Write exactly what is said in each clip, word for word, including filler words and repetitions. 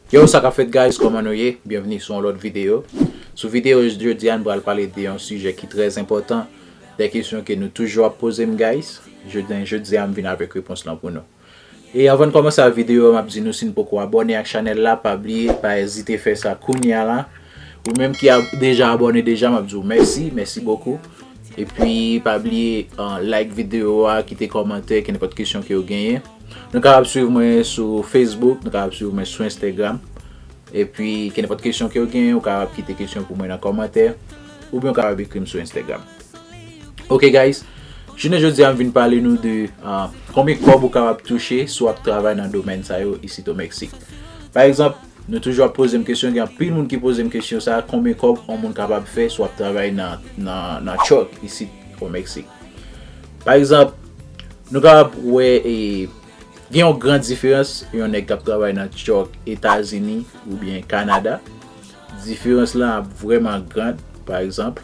Yo, sa k ap fèt, guys? Kòman nou ye? Byenveni sou yon lòt videyo. Sou videyo jodi a, n pral pale de yon sijè ki trè enpòtan, de kesyon ke nou toujou ap poze m, guys. Jodi, jodi a, m vin avèk repons lan pou nou. E anvan n kòmanse ak videyo a, m ap di nou, si n poko abòne ak chanèl la, pa bliye, pa ezite fè sa kounye a la. Ou menm ki ap, deja abòne deja, m ap di w mèsi, mèsi bokou. Epi pa bliye, uh, like videyo a, kite kòmantè, kenenpòt kesyon ke w genyen. Nou kapab swiv mwen sou Facebook, nou kapab swiv mwen sou Instagram. Epi kenenpòt kesyon ke w genyen, ou kapab kite kesyon pou mwen nan kòmantè, oubyen ou kapab ekri m sou Instagram. Ok, guys, jounen jodi a, m vin pale nou de, uh, konbyen kòb ou kapab touche si w ap travay nan domèn sa yo isit o Meksik. Pa egzanp, nou toujou ap poze m kesyon, gen anpil moun ki poze m kesyon sa, konbyen kòb yon moun kapab fè si w ap travay nan, nan, nan truck isit o Meksik. Pa egzanp, nou kapab wè, e, gen yon gran diferans yon nèg k ap travay nan truck Etazini oubyen Kanada. Diferans lan ap vrèman gran, pa egzanp,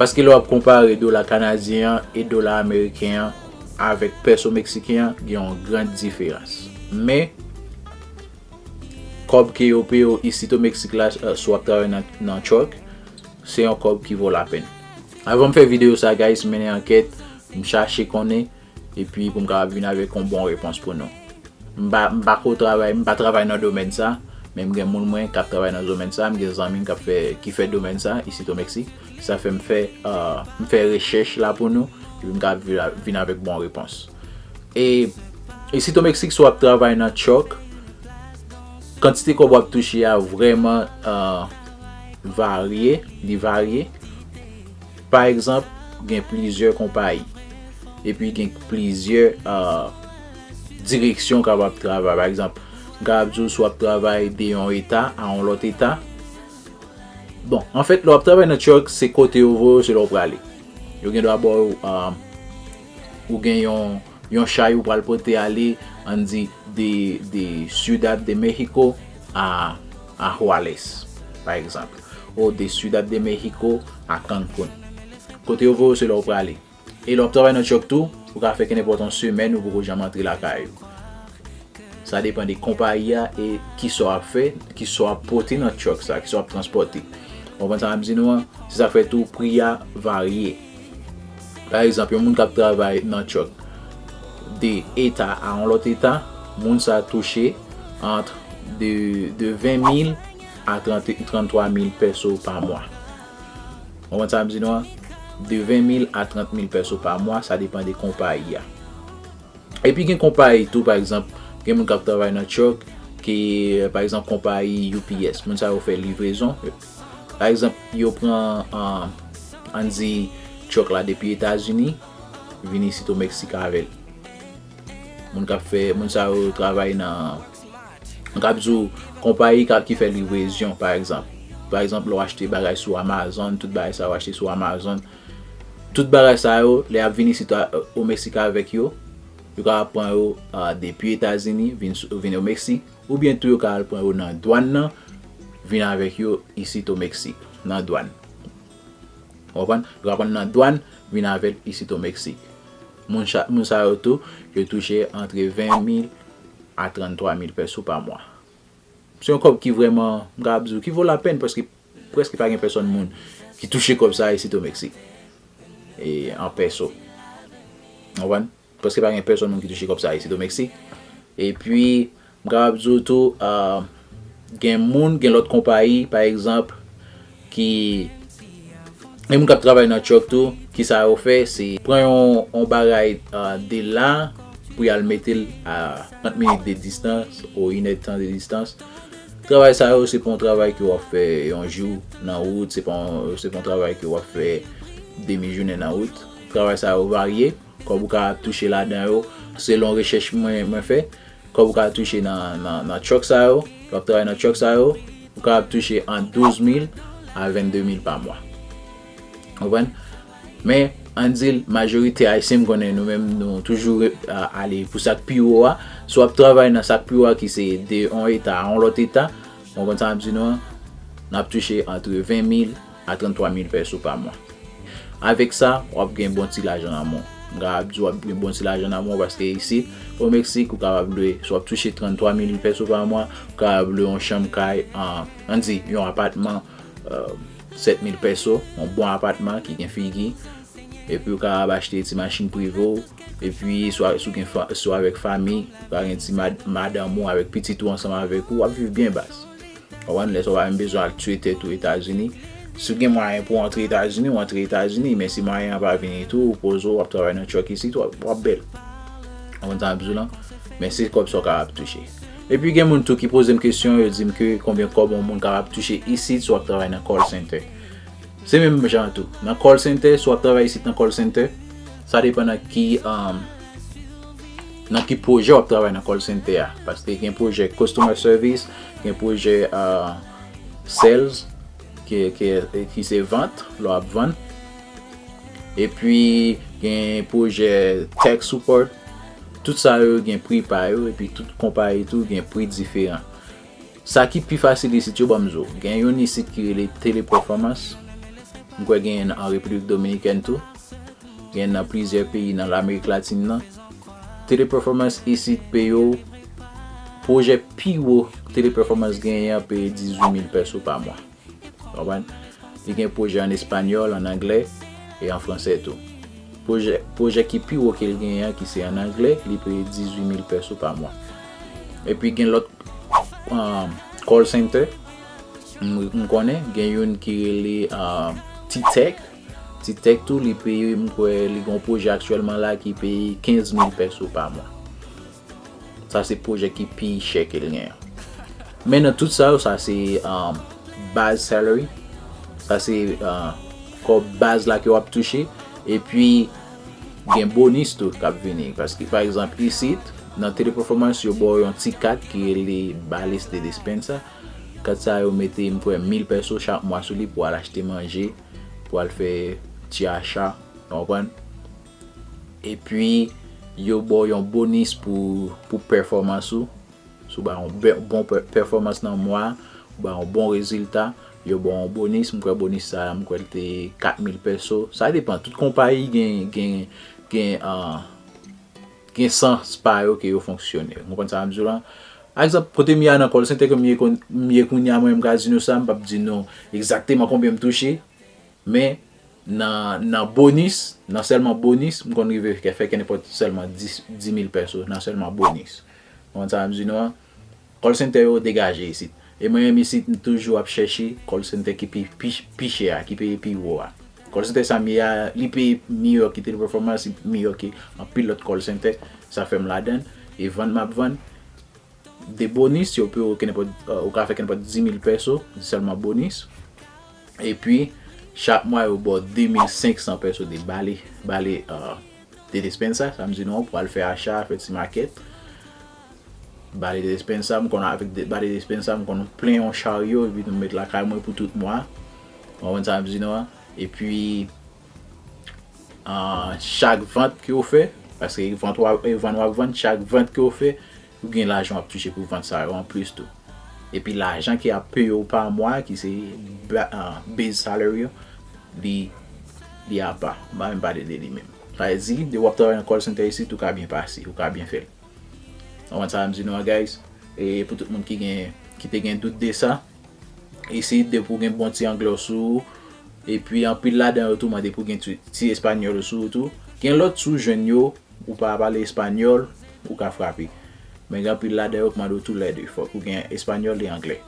paske lè w ap konpare dola kanadyen an e dola ameriken an avèk pèso meksiken an, gen yon gran diferans. Men, kòb ke yo peye w isit o Meksik la, eh, si w ap travay nan, nan truck, se yon kòb ki vo lapenn. Avan m fè videyo sa, guys, m mennen ankèt, m chache konnen, epi pou m kapab vin avèk yon bon repons pou nou. M pa, m pa ko travay, m pa travay nan domèn sa, men m gen moun mwen k ap travay nan domèn sa, m gen zanmi m k ap fè, ki fè domèn sa, isit o Meksik. Sa fè m fè, uh, m fè rechèch la pou nou, epi m ka vin, vin avèk bon repons. E isit o Meksik, si w ap travay nan truck, kantite kòb w ap touche a vrèman, uh, varye, li varye. Pa egzanp, gen plizyè konpayi. Epi gen plizyè, uh, direksyon w kapab travay. Pa egzanp, m kapab di w si w ap travay de yon eta a yon lòt eta. Bon, anfèt, lè w ap travay nan truck, se kote yo voye w, se la w prale. Yo gen dwa ba w, uh, ou gen yon, yon chay ou pral pote ale, ann di, de, de Ciudad de México a, a Juárez, pa egzanp. Ou de Ciudad de México a Cancún. Kote yo voye w, se la w prale. E lè w ap travay nan truck tou, ou ka fè kenenpòt yon semèn, ou poko janm antre lakay ou. Sa depann de konpayi a e kisa w ap fè, kisa w ap pote nan truck sa, kisa w ap transpòte. Ou konprann sa m ap di nou an? Se sa k fè tou pri a varye. Pa egzanp, yon moun k ap travay nan truck de eta a yon lòt eta, moun sa touche ant de, de ven mil a trant, tranntwa mil pèso pa mwa. Ou konprann sa m ap di nou an? De ven mil a trant mil pèso pa mwa, sa depann de konpayi a. Epi gen konpayi tou, pa egzanp, gen moun k ap travay nan truck, ki, pa egzanp, konpayi U P S. Moun sa yo fè livrezon. Pa egzanp, yo pran, ah, ann di, truck la depi Etazini, vin isit o Meksik avè l. Moun k ap fè, moun sa yo travay nan, m kab di w, konpayi k ap, ki fè livrezon, pa egzanp. Pa egzanp, lè w achte bagay sou Amazon, tout bagay sa yo achte sou Amazon, tout bagay sa yo, lè y ap vin isit a, o Meksik avèk yo, yo ka pran yo, ah, depi Etazini, vin sou, vin o Meksik, oubyen tou yo ka al pran yo nan dwàn nan, vin avèk yo isit o Meksik, nan dwàn. Ou konprann? Yo ka pran nan dwàn, vin avè l isit o Meksik. Moun sa, moun sa yo tou, yo touche antre ven mil a tranntwa mil pèso pa mwa. Se yon kòb ki vrèman, m kab di w, ki vo lapèn, paske prèske pa gen pèsòn moun ki touche kòb sa a isit o Meksik. E, an pèso. Ou konprann? Prèske pa gen pèsòn moun ki touche kòb sa a isit o Meksik. Epi, m kapab di w tou, ah, gen moun, gen lòt konpayi, pa egzanp, ki, gen moun k ap travay nan truck tou, kisa yo fè, se pran yon, yon bagay, ah, de la, pou y al mete l a trant minit de distans, ou inèdtan de distans. Travay sa yo, se pa yon travay ke w ap fè yon jou nan wout, se pa yon, se pa yon travay ke w ap fè demi jounen nan wout. Travay sa yo varye. Kòb ou ka touche ladan yo, selon rechèch mwen, mwen fè, kòb ou ka touche nan, nan, nan truck sa yo, lè w ap travay nan truck sa yo, ou ka touche ant douz mil a vennde mil pa mwa. Konprann? Men, ann di l, majorite Ayisyen, m konnen nou menm, nou toujou re-, a, ale pou sa k pi wo a. Si w ap travay nan sa k pi wo a, ki se de yon eta a yon lòt eta, ou konprann sa m ap di nou an, n ap touche antre ven mil a tranntwa mil pèso pa mwa. Avèk sa, w ap gen bon ti lajan nan men w. M kapab di w ap gen bon ti lajan nan men w paske isit, o Meksik, ou kapab lwe, si w ap touche tranntwa mil peso pa mwa, ou kapab lwe yon chanm kay, an, ann di, yon apatman, euh, sèt mil peso, yon bon apatman ki gen figi. Epi ou kapab achte ti machin prive w. Epi si w, si w gen fa-, si w avèk fanmi, ou ka gen ti mad-, madanm ou avèk pitit ou ansanm avèk ou, w ap viv byen baz. Konprann? Lè sa w pa menm bezwen al tiye tèt ou Etazini. Si w gen mwayen pou w antre Etazini, w antre Etazini, men si mwayen an pa vini tou, ou poze w, w ap travay nan truck isit, w ap, w ap bèl. Konprann sa m ap di w lan? Men se kòb sa w kapab touche. Epi gen moun tou ki poze m kesyon, yo di m ke konbyen kòb yon moun kapab touche isit si w ap travay nan call center. Se menm jan an tou. Nan call center, si w ap travay isit nan call center, sa depann nan ki, um, nan ki pwojè w ap travay nan call center a. Paske gen pwojè customer service, gen pwojè, uh, sales, ki, ki, ki se vant, lè w ap vann. Epi gen pwojè tech support. Tout sa yo gen pri pa yo, epi tout konpayi tou gen pri diferan. Sa ki pi fasil isit yo, ban m di w. Gen youn isit ki rele Teleperformance. M kwè gen youn an Repiblik Dominikèn tou. Gen nan plizyè peyi nan Lamerik Latin nan. Teleperformance isit peye w, pwojè pi wo Teleperformance genyen an peye dizuit mil peso pa mwa. Konprann? Li gen pwojè an espanyòl, an anglè e an fransè tou. Pwojè, pwojè ki pi wo ke l genyen an, ki se an anglè, li peye dizuit mil peso pa mwa. Epi gen lòt, um, call center, m, m konnen, gen youn ki rele, um, T-Tech. T-Tech tou, li peye, m kwè, li gen yon pwojè aktyèlman la ki peye kenz mil peso pa mwa. Sa se pwojè ki pi chè ke l genyen. Men nan tout sa yo, sa se, um, baz salary. Sa se, uh, kòb baz la ke w ap touche. Epi, gen bonis tou k ap vini. Paske, pa egzanp, isit, nan Teleperformance, yo ba w yon ti kat ki rele Vales de Despensa. Kat sa yo mete, m kwè, mil peso chak mwa sou li pou al achte manje, pou al fè ti acha, w konprann? Epi, yo ba w yon bonis pou, pou pèfòmans ou. Si w bay yon be-, bon pè-, pèfòmans nan mwa, ou bay yon bon rezilta, yo ba w yon bonis. M kwè bonis sa a, m kwè l te kat mil peso. Sa depann. Tout konpayi gen, gen, gen, ah, gen sans pa yo ke yo fonksyone. Ou konprann sa m ap di w lan? Pa egzanp, kote m ye a nan call center ke m ye kon-, m ye kounye a, mwen, m ka di nou sa, m p ap di nou egzakteman konbyen m touche, men nan, nan bonis, nan sèlman bonis, m konn rive fè, fè kenenpòt sèlman dis, dis mil peso, nan sèlman bonis. Ou konprann sa m ap di nou an? Call center yo degaje isit. E mwen menm isit, m toujou ap chèche call center ki pi, pi, pi chè a, ki peye pi wo a. Call center sa m ye a, li peye miyò ki Teleperformance, li miyò ki anpil lòt call center. Sa fè m ladan l. E vann m ap vann, de bonis, yo peye w kenenpòt, euh, ou ka fè kenenpòt dis mil peso, sèlman bonis. Epi, chak mwa, yo ba w de mil senk san peso de vale, vale, euh, de despensa, sa m di nou an, pou al fè acha, fè ti makèt. Vale de despensa, m konn avèk de, vale de despensa, m konn plen yon charyo, epi nou met lakay mwen pou tout mwa. Ou konprann sa m di nou an? Epi, ah, chak vant ke w fè, paske vant w ap, e vann w ap vann, chak vant ke w fè, ou gen lajan w ap touche pou vant sa yo anplis tou. Epi lajan ki ap peye w pa mwa, ki se ba-, ah, base salary yo, li, li apa. M pa menm pale de li menm. Sa vle di, depi w ap travay nan call center isit, ou ka byen pase, ou ka byen fè l. Ou konprann sa m di nou an, guys? E pou tout moun ki gen, ki te gen dout de sa, isit, depi w gen bon ti anglè w sou ou, epi anpil ladan yo tou mande pou gen ti, ti espanyòl ou sou ou tou. Gen lòt si w jwenn yo, ou pa pale espanyòl, ou ka frape. Men gen anpil ladan yo k mande w toulède. Fòk ou gen espanyòl e anglè.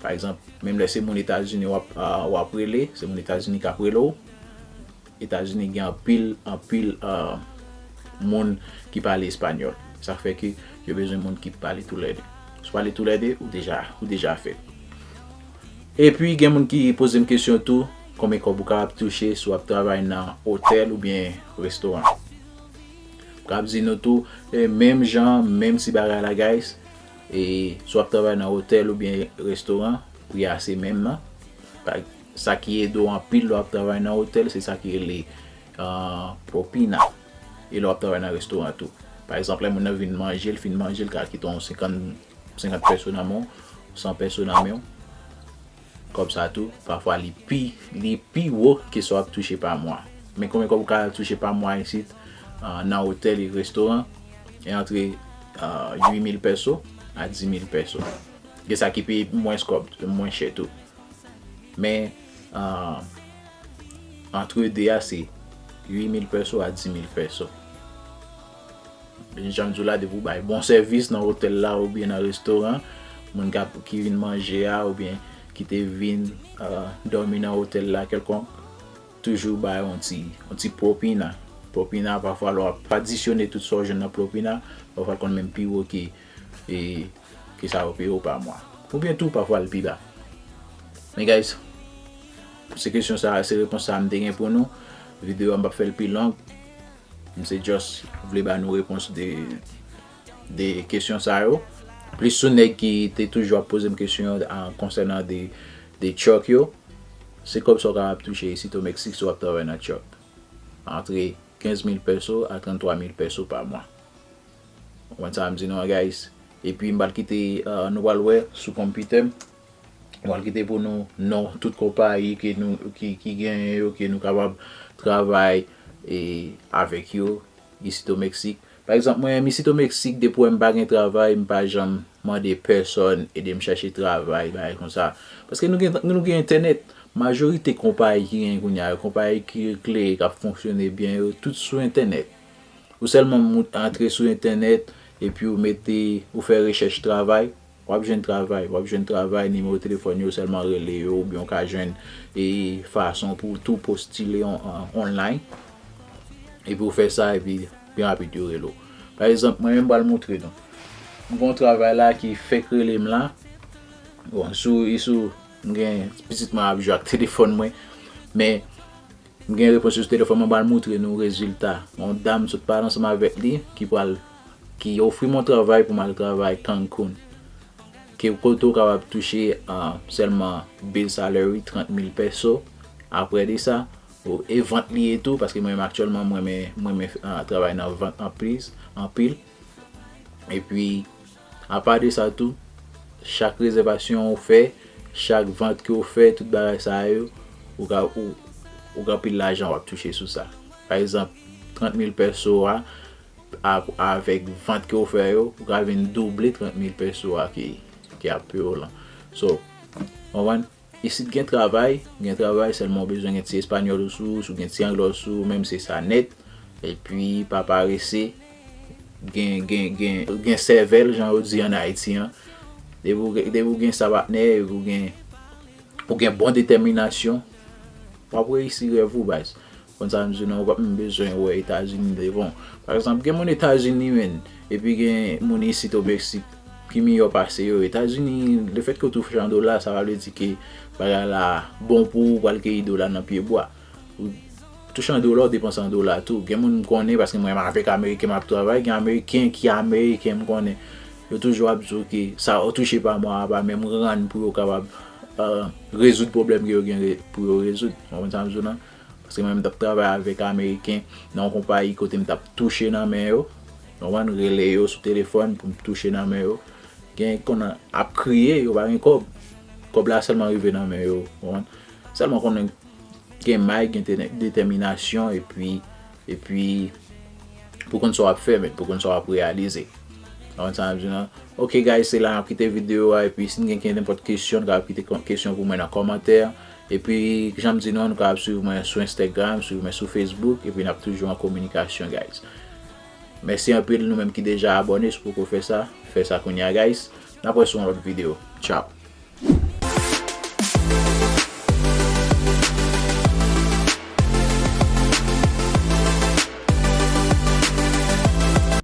Pa egzanp, menm lè se moun Etazini w ap, ah, w ap rele, se moun Etazini k ap rele w. Etazini gen anpil, anpil, ah, moun ki pale espanyòl. Sa fè ke yo bezwen moun ki pale toulède. Si w pale toulède, ou deja, ou deja fèt. Epi, gen moun ki poze m kesyon tou, konbyen kòb ou kapab touche si w ap travay nan otèl oubyen restoran? M kapab di nou tou, e, menm jan, menm ti bagay la, guys. E, si w ap travay nan otèl oubyen restoran, pri a se menm nan. Pa, sa ki ede w anpil lè w ap travay nan otèl, se sa ki rele, ah, propina. E lè w ap travay nan restoran tou. Pa egzanp, lè moun nan vin manje, l fin manje, l ka kite w yon senkant, senkant peso nan men w, san peso nan men w. Kòb sa tou, pafwa li pi, li pi wo ke sa w ap touche pa mwa. Men konbyen kòb ou ka touche pa mwa isit, ah, nan otèl e restoran, e antre, ah, uit mil pèso a dis mil pèso. Gen sa ki peye mwens kòb, mwen chè tou. Men, ah, antre de a se uit mil pèso a dis mil pèso. Jan m di w la, depi w bay bon sèvis nan otèl la oubyen nan restoran, moun k ap, ki vin manje a oubyen ki te vin, ah, dòmi nan otèl la kèlkonk, toujou bay yon ti, yon ti pwopina. Pwopina, pafwa, lè w ap adisyone tout sa w jwenn nan pwopina, pafwa l konn menm pi wo ke, e, ke sa yo peye w pa mwa. Oubyen tou, pafwa l pi ba. Men guys, se kesyon sa, se repons sa m te gen pou nou. Videyo a m p ap fè l pi long. M se just vle ba nou repons de, de kesyon sa yo. Plis sou nèg ki te toujou ap poze m kesyon yo, ah, konsènan de, de truck yo. Se kòb sa w kapab touche isit o Meksik si w ap travay nan truck. Antre kenz mil pèso a tranntwa mil pèso pa mwa. Ou konprann sa m di nou an, guys? Epi m pral kite, ah, nou pral wè sou konpitè m. M pral kite pou nou non tout konpayi ke nou, ki, ki genyen yo, ke nou kapab travay, e, avèk yo isit o Meksik. Pa egzanp, mwen menm isit o Meksik, depi w wè m pa gen travay, m pa janm mande pèsòn ede m chèche travay, bagay konsa. Paske nou gen, nou gen entènèt. Majorite konpayi ki genyen kounye a yo, konpayi ki regle, k ap fonksyone byen yo, tout sou entènèt. Ou sèlman mout antre sou entènèt, epi ou mete, ou fè rechèch travay, w ap jwenn travay, w ap jwenn travay, nimewo telefòn yo, sèlman rele yo, oubyen w ka jwenn, e, fason pou w tou postile on, on, online. Epi w fè sa, epi byen rapid yo rele w. Pa egzanp, mwen menm m pral montre nou. M gen yon travay la ki fèk rele m la. Bon, sou, e sou, m gen pitit mwen ap jwe ak telefòn mwen. Men, m gen repons yo sou telefòn mwen, m pral montre nou rezilta. Yon dam sot pale ansanm avèk li ki pral, ki ofri m yon travay pou m al travay Cancun. Ke kote w kapab touche, ah, sèlman base salary trant mil pèso. Apre de sa, o, e vant li ye tou, paske mwen menm aktyèlman, mwen renmen, mwen renmen, ah, travay nan vant anplis, anpil. Epi, apa de sa tou, chak rezèvasyon ou fè, chak vant ke w fè, tout bagay sa yo, ou ka, ou, ou gen anpil lajan w ap touche sou sa. Pa egzanp, trant mil pèso a, a, avèk vant ke w fè yo, ou ka vin double trant mil pèso a ki, ki ap peye w lan. So, w konprann? Isit gen travay, gen travay, sèlman w bezwen gen ti espanyòl ou sou ou, si w gen ti anglè w sou ou, menm se sa nèt. Epi, pa parese, gen, gen, gen, gen sèvèl, jan yo di ann Ayiti an. Depi w gen, depi w gen sa patnè, epi w gen, ou gen bon detèminasyon, w ap reyisi rèv ou, baz. Konn sa m di w, non, ou p ap menm bezwen wè Etazini devan. Pa egzanp, gen moun Etazini, menn, epi gen moun isit o Meksik ki miyò pase yo. Etazini, lefètke w touche an dola, sa pa vle di ke bagay la bon pou ou, pral keyi dola nan pye bwa. Ou touche an dola, w depanse an dola tou. Gen moun m konnen, paske mwen menm avèk Ameriken m ap travay, gen Ameriken ki Ameriken m konnen. Yo toujou ap di w ke sa w touche pa mwa a pa menm rann pou yo kapab, euh, rezoud pwoblèm ke yo gen re-, pou yo rezoud. Ou konprann sa m di w lan? Paske mwen, m t ap travay avèk Ameriken nan yon konpayi kote m t ap touche nan men yo. Ou konprann? Rele yo sou telefòn pou m touche nan men yo. Gen konn ap kriye, yo pa gen kòb. Kòb la sèlman rive nan men yo. Ou konprann? Sèlman konnen gen may, gen te-, detèminasyon, epi, epi pou konn sa w ap fè, men pou konn sa w ap reyalize. Ou konprann sa m di w lan? Ok, guys, se la n ap kite videyo a, epi si n gen, gen nenpòt kesyon, n kapab kite kò-, kesyon pou mwen nan kòmantè. Epi, jan m di nou an, nou kapab swiv mwen sou Instagram, swiv mwen sou Facebook, epi n ap toujou an kominikasyon, guys. Mèsi anpil nou menm ki deja abòne, si w poko fè sa, fè sa kounye a, guys. N ap wè sou yon lòt videyo. Tchao.